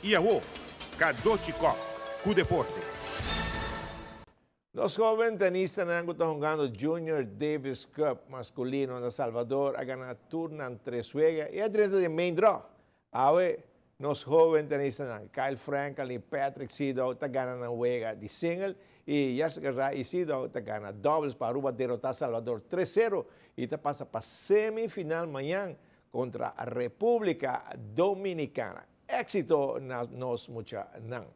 I awo, Cadochi Kock ku deporte. Nos hoben tenistanan ku ta hungando Junior Davis Cup maskulino na Salvador a gana tur nan tres wega i a drenta den main draw. Awe nos hoben tenistanan Kyle Frankel i Patrick Sydow ta gana nan wega di single i Jessica Rai i Sydow ta gana doubles pa Aruba derota Salvador tres sero i ta pasa pa semifinal mañan kontra Republica Dominicana. Éxito na nos muchanan.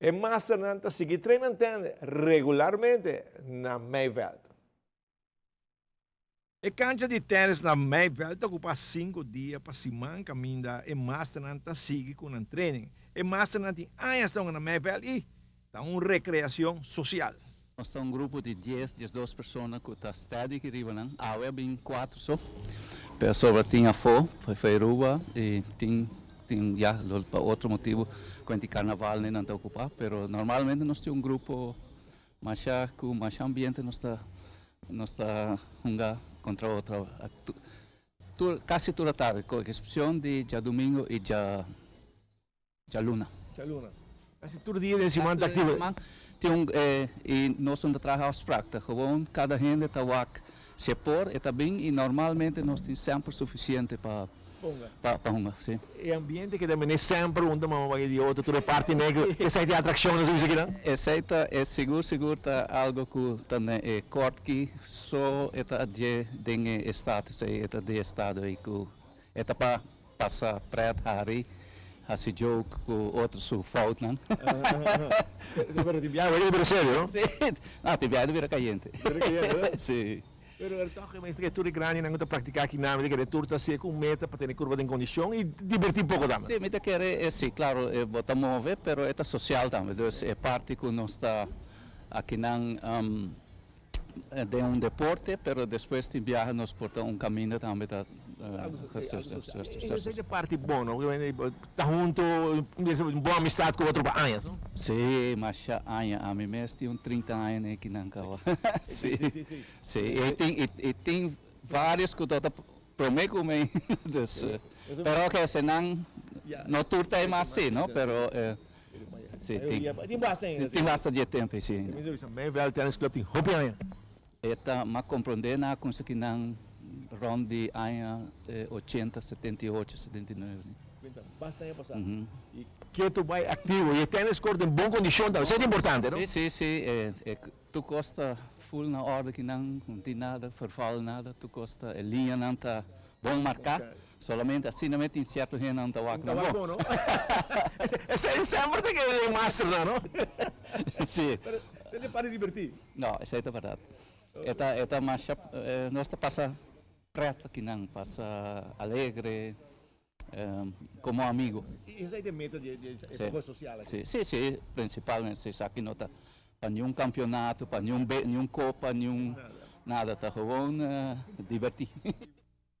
E masternan ta sigui train ten regularmente na Meiveld. E kancha di tènis na Meiveld ta okupá sinku dia pa siman kaminda e masternan ta sigui ku nan training. E masternan tin añas ta hunga na Meiveld i ta un rekreashon sosial. Nos ta un grupo di dies, diesdos persona ku ta steady aki riba nan. Awe a bin kuater so, pero sobra tin afó, foi Aruba i tin tin ya lo pa otro motibu ku enti karnaval ne nan ta okupá, pero normalmente nos tin un grupo masha ku masha ambiente nos ta nos ta hunga kontra otro tur kasi tur atardi ku eksepshon di djadumingu i dja. Djaluna. Djaluna. Kasi tur dia den siman ta aktivo. Tin un i nos no ta traha afsprak, ta gewoon kada hende ta wak si e por e ta bin i normalmente nos tin semper sufisiente pa pa hunga, si. E ambiente keda mene semper un ta mama bagay di otro tur e parti negro esei ta e atraccion nos a bisa kinan? Esei ta e sigur sigur ta algo ku ta na e kort ki so e ta dje den e status ei e ta di e estado ei ku e ta pa Pasa pret, hari, hasi joke ku otro su foutnan. Pero tin biaha ta bira serio, no? Si, no, tin biaha ta bira kayente. Bira kayente, no? Si. Pero er tòg e mester ke tur e grandinan ku ta praktiká aki nan, mi ta kere tur ta hasié ku un meta pa tene kurpa den kondishon i dibertí poko tambe. Si, mi ta kere e si, klaro, e bo ta move, pero e ta sosial tambe. Dus e parti ku nos ta akinan den un deporte, pero despues tin biaha nos por ta un caminda tambe ta. Esey ta parti bon, no? Ta hunto, un bon amistad cu otro pa añas, no? Si, masha aña. Ami mes tin un 30 aña na e kinan caba. Si, si. Y tin, y tin varios cu ta prome cu mi, dus, pero oke, esnan no tur ta e mas si, no? Pero. Si, tin. Tin basta ainda. Tin basta dje tempo ei, si. Mayville Tennis Club tin hopi aña. E ta mas comprende na cuminsa ki nan rond di aña ochenta, 78, 79. Basta aña pasa. Y ketu bai activo y e tennis court den bon condicion tambe. Esei ta importante, no? Si, si, si. E tur cos ta full na orde ki nan, no tin nada verval, nada. Tur cos ta, e liñanan ta bon marca. Solamente asina mi tin cierto hendenan ta wak nan bon. No? Esei semper ta keda den masternan, no? Si. Pero esei ta parti diverti. No, esei ta berdad. E ta, e ta masha, nos ta pasa pret akinan, pasa alegre, como amigo. I esei ta e meta di e trabou social aki? Si, si, si, principalmente si. Esaki no ta pa niun campeonato, pa niun, niun copa, niun nada. Ta gewoon diverti.